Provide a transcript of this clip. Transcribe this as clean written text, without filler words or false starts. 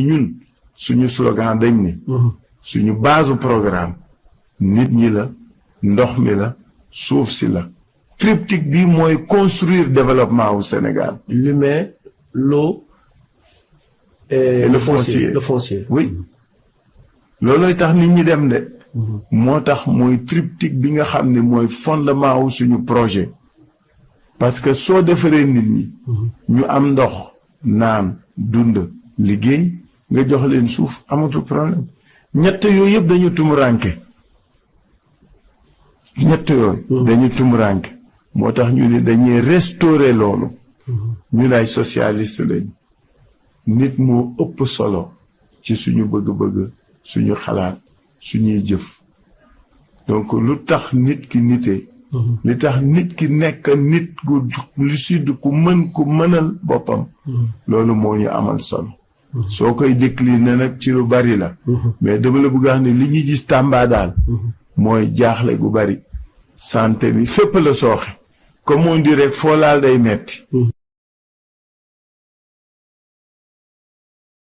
ñun suñu slogan dañ ne suñu base programme nit ñi la ndox mi la suuf si la triptyque bi mooy construire développement au Sénégal. L'humain, l'eau et le foncier. Le foncier. Oui loolooy tax nit ñi dem de moo tax mooy triptyque bi nga xam ne mooy fondement wu suñu projet parce que soo defaree nit ñi ñu am ndox naan dund liggéey nga jox leen suuf amatul problème ñett yooyu yëpp dañu tumuranke dañu tumuranke moo tax ñu ne dañuy restaurer loolu ñun ay socialiste lañ nit moo ëpp solo ci suñu bëgg-bëgg suñu xalaat suñuy jëf donc lu tax nit ki nite li tax nit ki nekk nit gu lucide ku mënal boppam loolu moo ñu amal solo soo koy décliner nag ci lu bari la mais dama la bëgg a wax ne li ñu gis Tamba daal mooy jaaxle gu bari santé bi fépp la sooxe comme on dit rek foo laal day metti